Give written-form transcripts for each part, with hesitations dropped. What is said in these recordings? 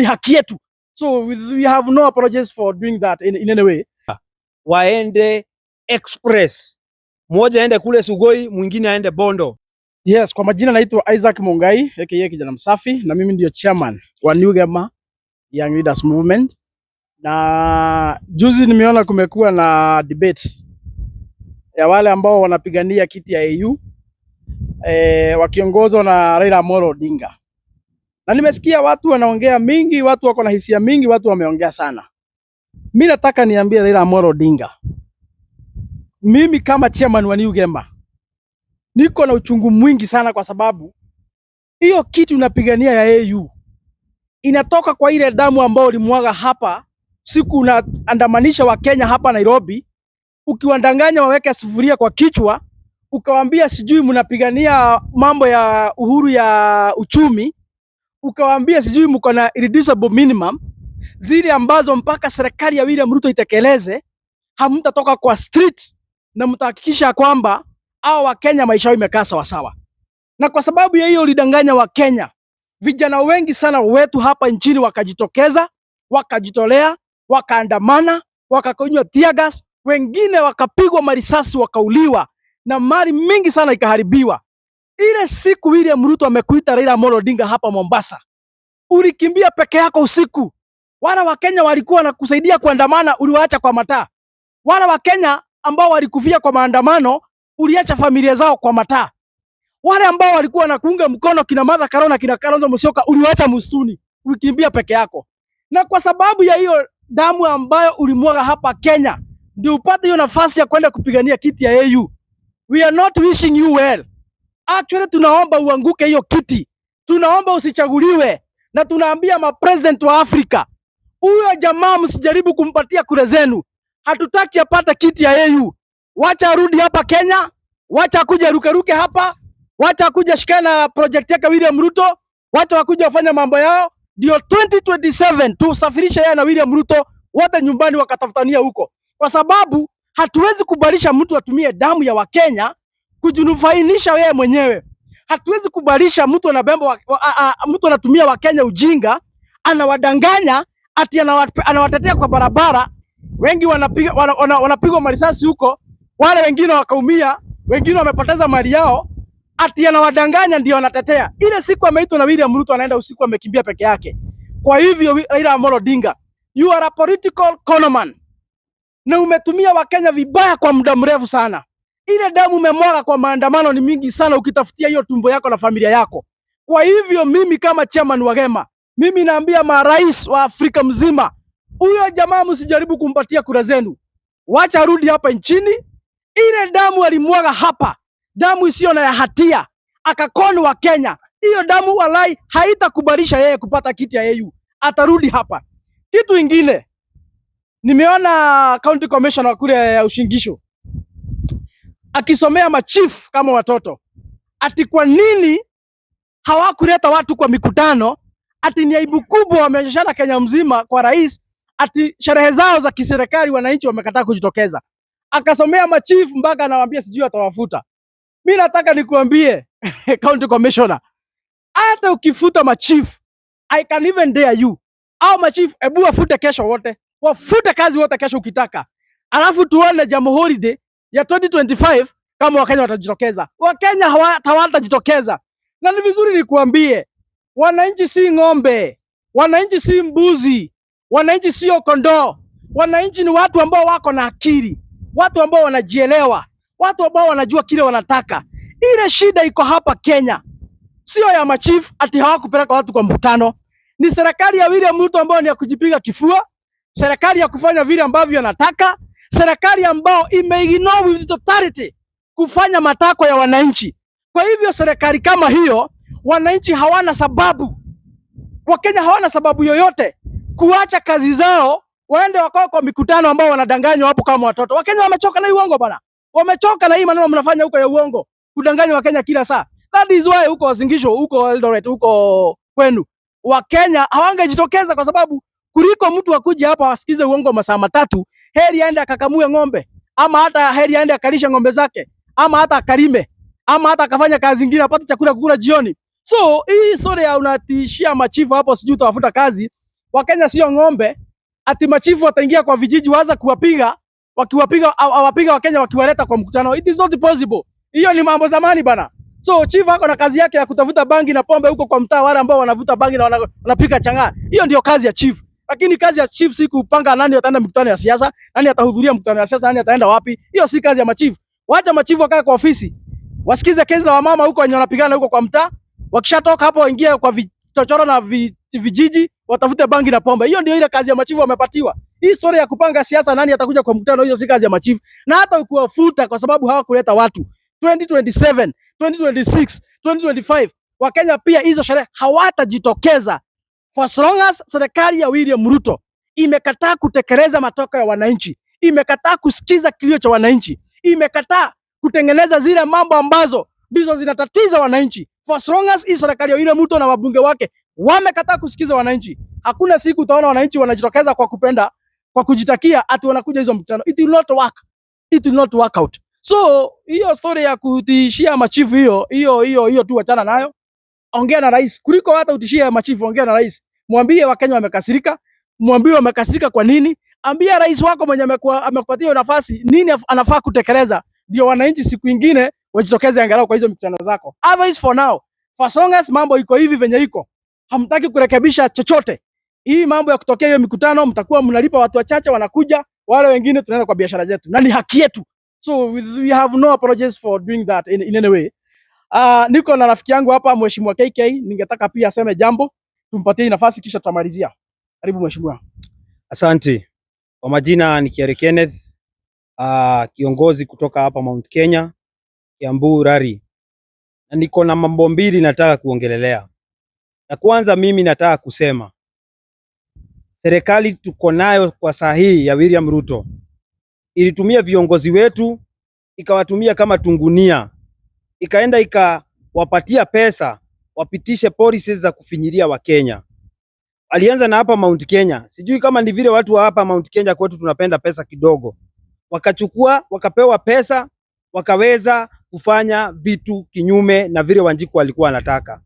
ni haki yetu. So we have no apologies for doing that in any way. Waende express, mmoja aende kule Sugoi, mwingine aende Bondo. Yes, kwa majina naitwa Isaac Mungai aka Kijana Msafi, na mimi ndio chairman wa New Gema Young Leaders Movement. Na juzi nimeona kumekuwa na debate ya wale ambao wanapigania kiti ya AU wakiongozwa na Raila Amolo Odinga, na nimesikia watu wanaongea mingi, watu wako na hisia mingi, watu wameongea sana. Mi nataka niambie Raila Amolo Odinga, mimi kama chairman wa New Gema niko na uchungu mwingi sana, kwa sababu hiyo kitu unapigania ya AU inatoka kwa ile damu ambayo ulimwaga hapa siku unaandamanisha Wakenya hapa Nairobi, ukiwadanganya waweke sufuria kwa kichwa, ukawaambia sijui mnapigania mambo ya uhuru ya uchumi, ukawaambia sijui mko na irreducible minimum zile ambazo mpaka serikali ya William Ruto itekeleze, hamtatoka kwa street na mtahakikisha kwamba hao Wakenya maisha yao imekaa sawa sawa. Na kwa sababu ya hiyo ulidanganya Wakenya, vijana wengi sana wetu hapa nchini wakajitokeza, wakajitolea, wakaandamana, wakakunywa tear gas, wengine wakapigwa marisasi wakauliwa, na mali mingi sana ikaharibiwa. Ile siku William Ruto amekuita Raila Amolo Odinga hapa Mombasa, ulikimbia peke yako usiku. Wale Wakenya walikuwa wanakusaidia kuandamana, uliwaacha kwa mataa. Wale Wakenya ambao walikufia kwa maandamano, uliacha familia zao kwa mataa. Wale ambao walikuwa wanakuunga mkono kina Martha Karua na kina Kalonzo Musyoka uliwaacha msituni, ulikimbia peke yako. Na kwa sababu ya hiyo damu ambayo ulimwaga hapa Kenya, ndio upate hiyo nafasi ya kwenda kupigania kiti ya AU. We are not wishing you well. Actually tunaomba uanguke hiyo kiti, tunaomba usichaguliwe, na tunaambia mapresident wa Afrika, huyo jamaa msijaribu kumpatia kura zenu. Hatutaki apate kiti ya AU. Wacha arudi hapa Kenya, wacha akuje rukeruke hapa, wacha akuje shikana na project yake William Ruto, wacha wakuje wafanya mambo yao, ndio 2027 tusafirishe yeye na William Ruto wote nyumbani wakatafutania huko, kwa sababu hatuwezi kubalisha mtu atumie damu ya Wakenya kujinufaisha yeye mwenyewe. Hatuwezi kubalisha mtu anabemba mtu anatumia Wakenya ujinga, anawadanganya ati anawatetea kwa barabara, wengi wanapiga wanapigwa marisasi huko, wale wengine wakaumia, wengine wamepoteza mali yao, ati anawadanganya ndio anatetea. Ile siku ameitwa na William Ruto, anaenda usiku, amekimbia peke yake. Kwa hivyo Raila Amolo Odinga, you are a political conman na umetumia Wakenya vibaya kwa muda mrefu sana. Ile damu umemwaga kwa maandamano ni mingi sana, ukitafutia hiyo tumbo yako na familia yako. Kwa hivyo mimi kama chairman wa Gema, mimi naambia marais wa Afrika mzima, huyo jamaa msijaribu kumpatia kura zenu, wacha arudi hapa nchini. Ile damu alimwaga hapa, damu isiyo na ya hatia, akacon Wakenya, hiyo damu walai haitakubalisha yeye kupata kiti ya AU, atarudi hapa. Kitu ingine nimeona county commissioner kule ya Uasin Gishu akisomea machief kama watoto, ati kwa nini hawakuleta watu kwa mikutano, ati ni aibu kubwa wameonyeshana Kenya mzima kwa rais, ati sherehe zao za kiserikali wananchi wamekataa kujitokeza. Akasomea machief mpaka anawaambia sijui atawafuta. Mi nataka nikuambie, county commissioner, hata ukifuta machief, I can even dare you. Au machief, ebu wafute kesho wote, wafute kazi wote kesho ukitaka, alafu tuone Jamhuri Day ya 2025 kama Wakenya watajitokeza. Wakenya hawatajitokeza, na ni vizuri nikuambie, wananchi si ng'ombe, wananchi si mbuzi, wananchi sio kondoo. Wananchi ni watu ambao wako na akili, watu ambao wanajielewa, watu ambao wanajua kile wanataka. Ile shida iko hapa Kenya sio ya machief ati hawakupeleka watu kwa mkutano. Ni serikali ya William Ruto ambayo ni ya kujipiga kifua, serikali ya kufanya vile ambavyo anataka, serikali ambayo imeignore with totality kufanya matakwa ya wananchi. Kwa hivyo serikali kama hiyo, wananchi hawana sababu, Wakenya hawana sababu yoyote kuacha kazi zao waende wakao kwa mikutano ambao wanadanganywa hapo kama watoto. Wakenya wamechoka na hii uongo bana, wamechoka na hii maneno mnafanya huko ya uongo, kudanganya Wakenya kila saa. That is why huko Uasin Gishu, huko Eldoret, huko kwenu Wakenya hawangejitokeza kwa sababu kuliko mtu akuja hapa wasikize uongo masaa 3, heri aende akakamue ng'ombe ama hata heri aende akalishe ng'ombe zake ama hata akalime ama hata akafanya kazi zingine apate chakula kukula jioni. So hii story ya unatishia machifu hapo sijui utawafuta kazi. Wakenya sio ng'ombe ati machifu wataingia kwa vijiji waanza kuwapiga, wakiwapiga awapiga Wakenya wakiwaleta kwa mkutano. It is not possible. Hiyo ni mambo zamani bana. So chief ako na kazi yake ya kutafuta bangi na pombe huko kwa mtaa, wale ambao wanavuta bangi na wanapika chang'aa. Hiyo ndio kazi ya chief. Lakini kazi ya chief si kupanga nani ataenda mkutano ya siasa, nani atahudhuria mkutano ya siasa, nani ataenda wapi. Hiyo si kazi ya machifu. Wacha machifu wakae kwa ofisi, wasikize kesi za wamama huko wenye wanapigana huko kwa mtaa. Wakishatoka hapo waingie kwa vichochoro na vijiji, watafute bangi na pombe. Hiyo ndio ile kazi ya machifu wamepatiwa. Hii story ya kupanga siasa, nani atakuja kwa mkutano, hiyo si kazi ya machifu. Na hata ukiwafuta kwa sababu hawakuleta watu 2027, 2026, 2025, Wakenya pia hizo sherehe hawatajitokeza for as long as serikali ya William Ruto imekataa kutekeleza matakwa ya wananchi, imekataa kusikiza kilio cha wananchi, imekataa kutengeneza zile mambo ambazo ndizo zinatatiza wananchi. For as long as hii serikali ya William Ruto na wabunge wake wamekataa kusikiza wananchi, hakuna siku utaona wananchi wanajitokeza kwa kupenda, kwa kujitakia ati wanakuja hizo mkutano. It will not work. It will not work out. So hiyo story ya kutishia machifu hiyo hiyo hiyo hiyo tu achana nayo. Ongea na rais kuliko hata utishie machifu. Ongea na rais, mwambie Wakenya wamekasirika, mwambie wamekasirika kwa nini. Ambia rais wako mwenye amekupatia hiyo nafasi nini anafaa kutekeleza, ndio wananchi siku ingine wajitokeze angalau kwa hizo mikutano zako. Otherwise for now, for as long as mambo iko hivi venye iko, hamtaki kurekebisha chochote. Hii mambo ya kutokea hiyo mikutano, mtakuwa mnalipa watu wachache wanakuja, wale wengine tunaenda kwa biashara zetu, na ni haki yetu. So we have no apologies for doing that in any way. Niko na rafiki yangu hapa Mheshimiwa KK, ningetaka pia aseme jambo, tumpatie nafasi kisha tutamalizia. Karibu mheshimiwa. Asante. Kwa majina ni Kiari Kenneth, kiongozi kutoka hapa Mount Kenya, Kiambu Rari. Na niko na mambo mbili nataka kuongelelea. Na kwanza mimi nataka kusema serikali tuko nayo kwa saa hii ya William Ruto ilitumia viongozi wetu ikawatumia kama tungunia, ikaenda ikawapatia pesa wapitishe policies za kufinyilia Wakenya. Alianza na hapa Mount Kenya, sijui kama ni vile watu wa hapa Mount Kenya kwetu tunapenda pesa kidogo, wakachukua wakapewa pesa wakaweza kufanya vitu kinyume na vile Wanjiku alikuwa anataka.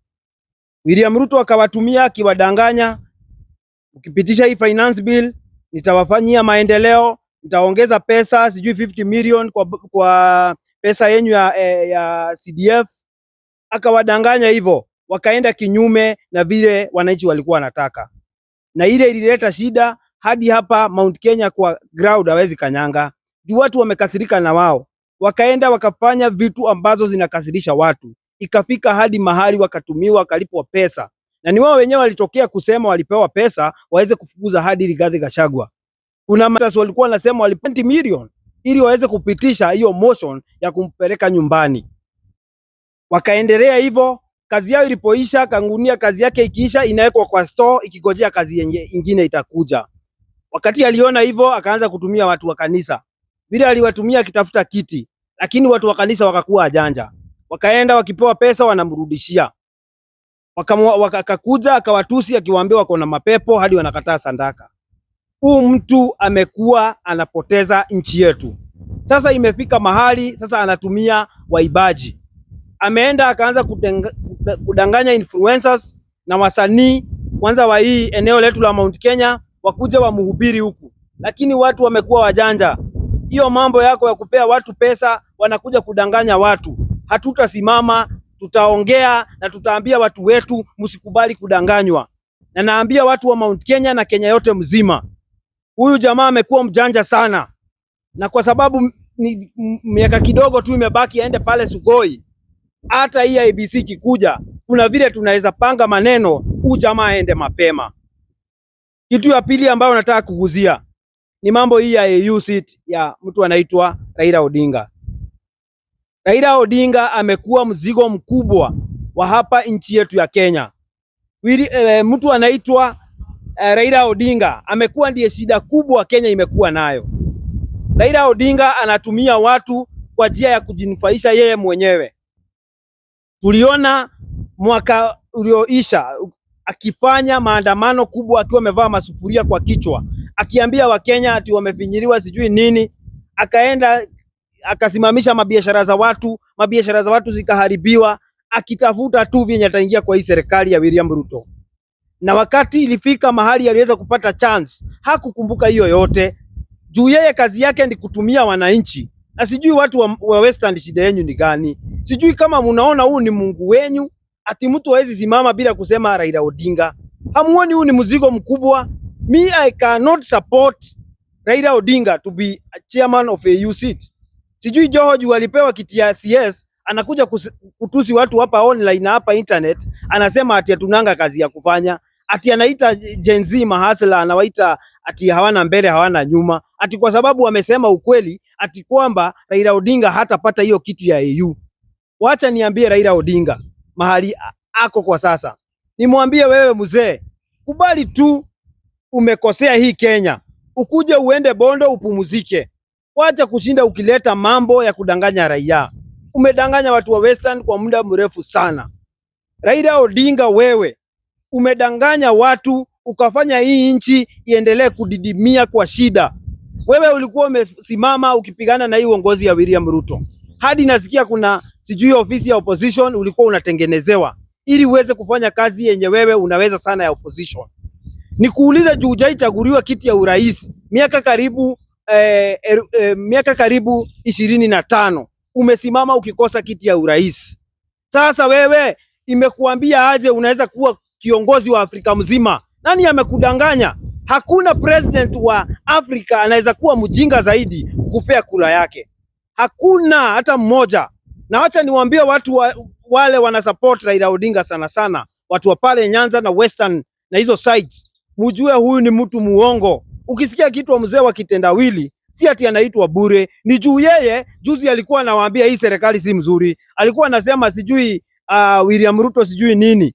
William Ruto akawatumia akiwadanganya, ukipitisha hii finance bill nitawafanyia maendeleo, nitaongeza pesa sijui 50 million kwa pesa yenyu ya CDF. Akawadanganya hivyo, wakaenda kinyume na vile wananchi walikuwa wanataka, na ile ilileta shida hadi hapa Mount Kenya kwa ground hawezi kanyanga juu watu wamekasirika na wao, wakaenda wakafanya vitu ambazo zinakasirisha watu, ikafika hadi mahali wakatumiwa wakalipwa pesa, na ni wao wenyewe walitokea kusema walipewa pesa waweze kufukuza hadi Rigathi Gachagua. Kuna matas walikuwa wanasema walipewa 20 million ili waweze kupitisha hiyo motion ya kumpeleka nyumbani. Wakaendelea hivyo, kazi yao ilipoisha, Kangunia kazi yake ikiisha, inawekwa kwa store ikigojea kazi ingine itakuja. Wakati aliona hivyo, akaanza kutumia watu wa kanisa. Vile aliwatumia akitafuta kiti, lakini watu wa kanisa wakakuwa wajanja, wakaenda wakipewa pesa wanamrudishia. Akakuja akawatusi akiwaambia wako na mapepo hadi wanakataa sadaka. Huu mtu amekuwa anapoteza nchi yetu. Sasa imefika mahali sasa anatumia waibaji. Ameenda akaanza kudanganya influencers na wasanii kwanza wa hii eneo letu la Mount Kenya wakuja wamhubiri huku, lakini watu wamekuwa wajanja. Hiyo mambo yako ya kupea watu pesa, wanakuja kudanganya watu. Hatutasimama, tutaongea na tutaambia watu wetu msikubali kudanganywa. Na naambia watu wa Mount Kenya na Kenya yote mzima, huyu jamaa amekuwa mjanja sana, na kwa sababu ni miaka kidogo tu imebaki aende pale Sugoi, hata hii IEBC ikikuja, kuna vile tunaweza panga maneno, huyu jamaa aende mapema. Kitu ya pili ambayo nataka kuguzia ni mambo hii ya AU seat ya mtu anaitwa Raila Odinga. Raila Odinga amekuwa mzigo mkubwa wa hapa nchi yetu ya Kenya. Mtu anaitwa Raila Odinga amekuwa ndiye shida kubwa Kenya imekuwa nayo. Raila Odinga anatumia watu kwa njia ya kujinufaisha yeye mwenyewe. Tuliona mwaka ulioisha akifanya maandamano kubwa akiwa amevaa masufuria kwa kichwa, akiambia Wakenya ati wamefinyiliwa sijui nini. Akaenda akasimamisha mabiashara za watu, mabiashara za watu zikaharibiwa, akitafuta tu vyenye ataingia kwa hii serikali ya William Ruto. Na wakati ilifika mahali aliweza kupata chance, hakukumbuka hiyo yote juu yeye kazi yake ni kutumia wananchi. Na sijui watu wa Western shida yenu ni gani? Sijui kama munaona huu ni Mungu wenyu, ati mtu hawezi simama bila kusema Raila Odinga. Hamuoni huu ni mzigo mkubwa? Me, I cannot support Raila Odinga to be a chairman of AU seat. Sijui Joho juu alipewa kiti ya CS anakuja kutusi watu hapa online na hapa internet, anasema ati hatunanga kazi ya kufanya, ati anaita Gen Z mahasla, anawaita ati hawana mbele hawana nyuma, ati kwa sababu wamesema ukweli, ati kwamba Raila Odinga hatapata hiyo kitu ya AU. Wacha niambie Raila Odinga mahali ako kwa sasa, nimwambie wewe mzee, kubali tu umekosea hii Kenya, ukuje uende Bondo upumzike. Wacha kushinda ukileta mambo ya kudanganya raia. Umedanganya watu wa Western kwa muda mrefu sana. Raila Odinga, wewe umedanganya watu ukafanya hii nchi iendelee kudidimia kwa shida. Wewe ulikuwa umesimama ukipigana na hii uongozi ya William Ruto, hadi nasikia kuna sijui ofisi ya opposition ulikuwa unatengenezewa ili uweze kufanya kazi yenye wewe unaweza sana ya opposition. Nikuulize, juu hujaichaguliwa kiti ya urais miaka karibu 25 umesimama ukikosa kiti ya urais. Sasa wewe imekuambia aje unaweza kuwa kiongozi wa Afrika mzima? Nani amekudanganya? Hakuna president wa Afrika anaweza kuwa mjinga zaidi kukupea kura yake, hakuna hata mmoja. Na wacha niwaambie watu wale wana support Raila Odinga sana sana, watu wa pale Nyanza na Western na hizo sides, mujue huyu ni mtu muongo. Ukisikia kitu wa mzee wa kitendawili, si ati anaitwa bure, ni juu yeye juzi alikuwa anawaambia hii serikali si mzuri, alikuwa anasema sijui William Ruto sijui nini,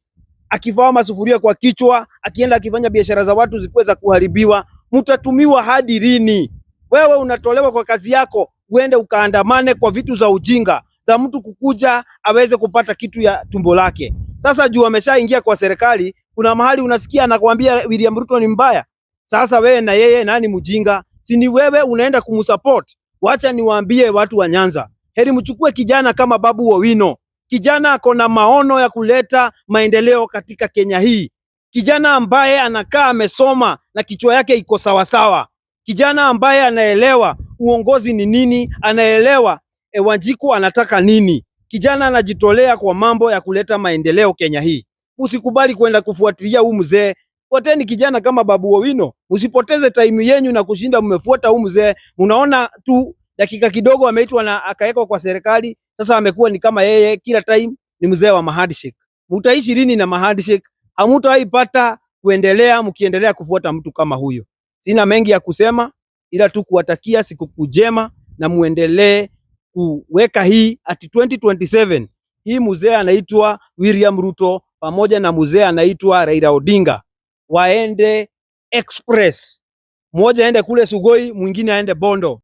akivaa masufuria kwa kichwa, akienda akifanya biashara za watu zikuwe za kuharibiwa. Mtatumiwa hadi lini? Wewe unatolewa kwa kazi yako uende ukaandamane kwa vitu za ujinga za mtu kukuja aweze kupata kitu ya tumbo lake. Sasa juu ameshaingia kwa serikali, kuna mahali unasikia anakuambia William Ruto ni mbaya. Sasa wewe na yeye nani mjinga? Si ni wewe unaenda kumsupport? Wacha niwaambie watu wa Nyanza, heri mchukue kijana kama Babu Owino. Kijana ako na maono ya kuleta maendeleo katika Kenya hii, kijana ambaye anakaa amesoma na kichwa yake iko sawasawa, kijana ambaye anaelewa uongozi ni nini, anaelewa Wanjiku anataka nini. Kijana anajitolea kwa mambo ya kuleta maendeleo Kenya hii. Msikubali kwenda kufuatilia huu mzee. Fuateni kijana kama Babu Owino, msipoteze time yenyu na kushinda mmefuata huu mzee. Unaona tu dakika kidogo ameitwa na akawekwa kwa serikali, sasa amekuwa ni kama yeye kila time ni mzee wa mahandshake. Mutaishi lini na mahandshake? Hamutawahi pata kuendelea mkiendelea kufuata mtu kama huyo. Sina mengi ya kusema ila tu kuwatakia sikukuu njema na muendelee kuweka hii ati 2027 hii mzee anaitwa William Ruto pamoja na mzee anaitwa Raila Odinga waende express, mmoja aende kule Sugoi, mwingine aende Bondo.